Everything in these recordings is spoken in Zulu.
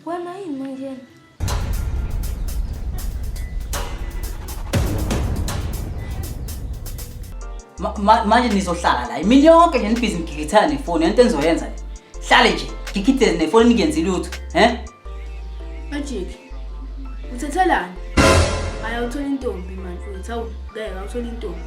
Wena yini manje? Manje nizohlala la imini yonke nje nibhizi nigigithana nefoni into enizoyenza le hlale nje gigitheze nefoni ningenzi lutho he. Magic. Uthethelani? Hayi awuthola intombi manje futhi awu ngeke awuthola intombi.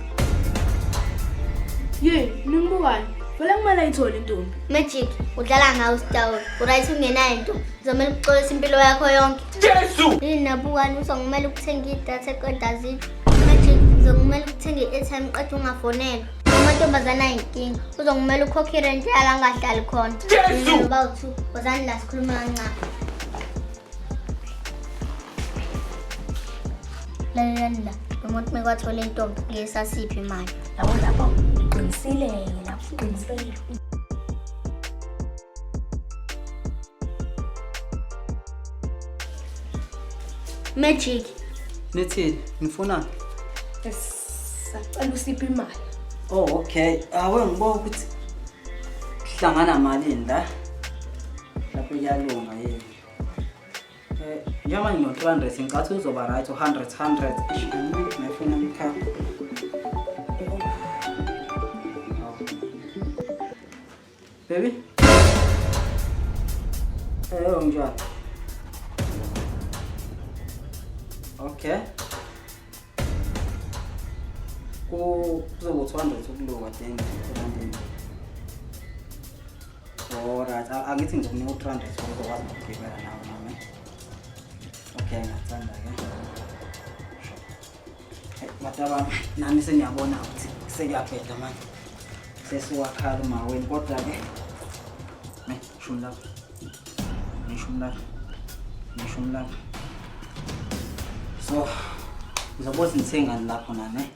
Yey, ningibukani? Vele kumele ayithole intombi. Magic, udlala ngawo sitawula. Uright ungenayo intombi. Uzomele ukuxolisa impilo yakho yonke. Jesu! Yini nabukani uzongimele ukuthenga idatha eqeda azikho. Magic, uzongimele ukuthenga i-airtime qeda ungafonelwa. Amantombazane ayinkinga. Uzongimele ukhokhe irenti yala angahlali khona. Jesu! Mina bawu-two, wozani la sikhuluma kancane. Lalelani la, lo muntu mekwathola intombi ngeke sasiphi imali. Yabo lapho uqinisile lapho uqinisile. Magic. Nithini? Nifunani? Sacela usiphe imali. Oh okay. Awe ngibuka ukuthi hlangana malini la. Lapho iyalunga yini. Eh njengoba ngino 300 ngicathi uzoba right u100 100. Eish ngifuna umkhakha. Baby? Eh unjani? Okay. Kuzoba 200 ukuluka then ebantwini. Alright, angithi ngizokunika u-300 uzokwazi nokugibela nawe mama. Okay, ngiyakuthanda ke. Bantu bami, nami seniyabona ukuthi sekuyabheda manje. Sesiwakhala umaweni kodwa-ke ne shumi lapha. Neshumi lapha. Neshumi lapha. So ngizobuza ngithengani lapho nani.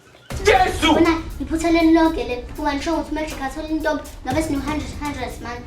Jesu! Wena iphutha leli lonke leli phuma nisho ukuthi Magic athole intombi ngabe sino 100 100 manje.